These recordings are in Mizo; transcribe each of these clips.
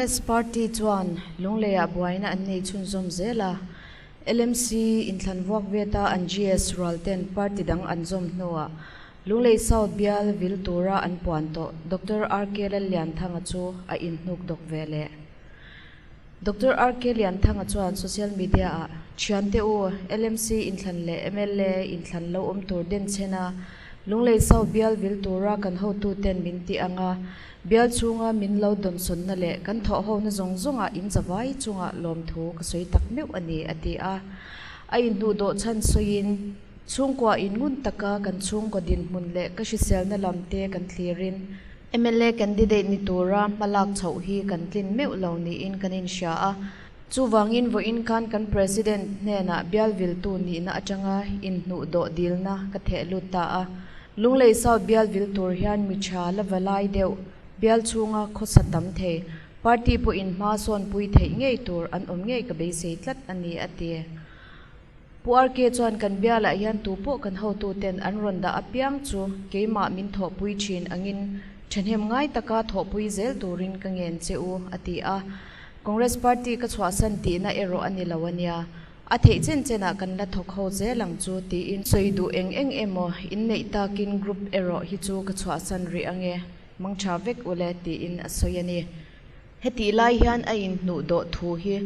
Congress Party chuan Lungleiah buaina an nei chhunzawm zel a, LMC inthlan vuak veta an GS rualten party dang an zawm hnuah Lunglei South bial vil tura an puan tawh Doctor RK Lallianthanga chu a inhnuk dawk ve leh. Doctor RK Lianthanga chuan social media-ah, Thiante u, LMC inthlan leh mla inthlan lo awm tur denchhen a, Lunglei South bial vil tura kan hotuten min tih ang a, bial chhunga min lo dawnsawnna leh kan thawhhona zawng zawngah in zavai chunga lawmthu ka sawi tak meuh a ni, a ti a. A inhnuh dawh chhan sawiin, Chhungkua in ngun taka kan chhungkaw dinhmun leh ka hriselna lamte kan thlirin, Mla candidate ni tura hmalak chhoh hi kan tlin meuh lo niin kan inhria a. Chuvangin vawiin khan kan President hnenah bial viltu nihna atanga inhnuh dawh dilna ka theh lut ta a. Lunglei South bial vil tur hian mi tha la va lai deuh, bial chhunga khawsa tam thei, party pawhin hma sawnpui theih ngei tur an awm ngei ka beisei tlat a ni, a ti. Pu RK chuan kan bialah hian tu pawh kan hotuten an rawn dah apiang chu keimah min thawhpui thin angin thahnem ngai taka thawhpui zel turin ka ngen che u, a ti a. Congress Party ka chhuahsan tihna erawh a ni lo a nia. A theih chen chenah kan la thawk ho zel ang chu tiin sawi duh eng eng emaw inneih takin group erawh hi chu ka chhuahsan rih ange, mangtha vek ule tiin a sawi a ni. Hetih lai hian a inhnuh dawh thu hi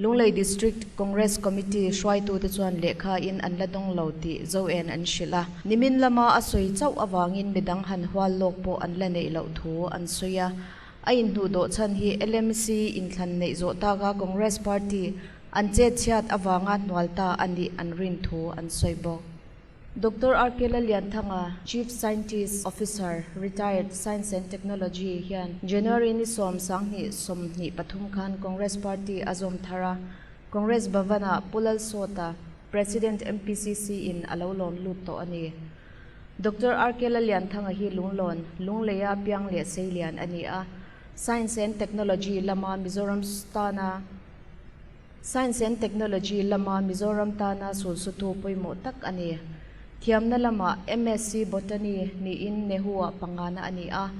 Lunglei District Congress Committee hruaitute chuan lehkha in an la dawng lo tih Zoen an hrilh a. Nimin lama a sawi chauh avangin midang han hual lawk pawh an la neih loh thu an sawi a. A inhnuh dawh chhan hi LMC inthlan neih zawh taka Congress Party an chet chhiat avanga hnual ta a nih an rin thu an sawi bawk. Doctor RK Lallianthanga, Chief Scientist Officer, Retired, Science and Technology, hian January ni 9 23 khan Congress Party a zawm thar a, Congress Bhavan-ah Pu Lalsawta, President MPCC in a lo lawm lut tawh a ni. Doctor RK Lallianthanga hi Lunglawn, Lungleia piang leh seilian a ni a, Science and Technology lama Mizoram tana Science and Technology lama Mizoram tana sulsutu pawimawh tak a ni. Thiamna lamah MSc Botany niin Nehu-ah pangana a ni a,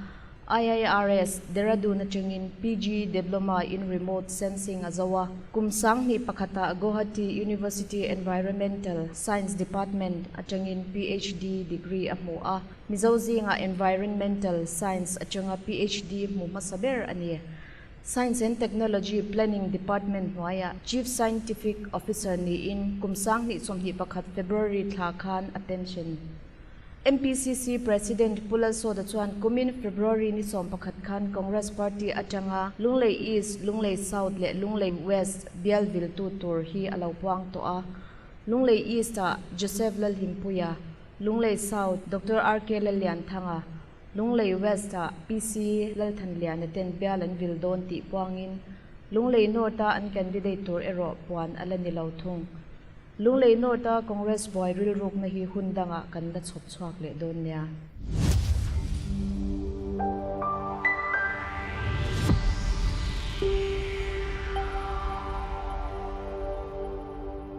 IIRS, Dehradun atangin PG Diploma in Remote Sensing a zo a. Kum 2001ah Guwahati University Environmental Science Department atangin PhD degree a hmu a, Mizo zingah Environmental Science atanga PhD hmu hmasa ber a ni. Science and Technology Planning Department hnuaiah Chief Scientific Officer niin kum 2021 February thla khan a pension. MPCC President Pu Lalsawta chuan kumin February ni 11 khan Congress Party atanga Lunglei East, Lunglei South leh Lunglei West bial viltu tur hi a lo puang tawh a. Lunglei East-ah Joseph Lalhimpuia, Lunglei South Doctor RK Lallianthanga, Lunglei West-ah PC Lalthanliana ten bial an vil dawn tih puangin Lunglei North-a an candidate tur erawh puan a la ni lo thung. Lunglei North-a Congress buai rilrukna hi hun dangah kan la chhawp chhuak leh dawn nia.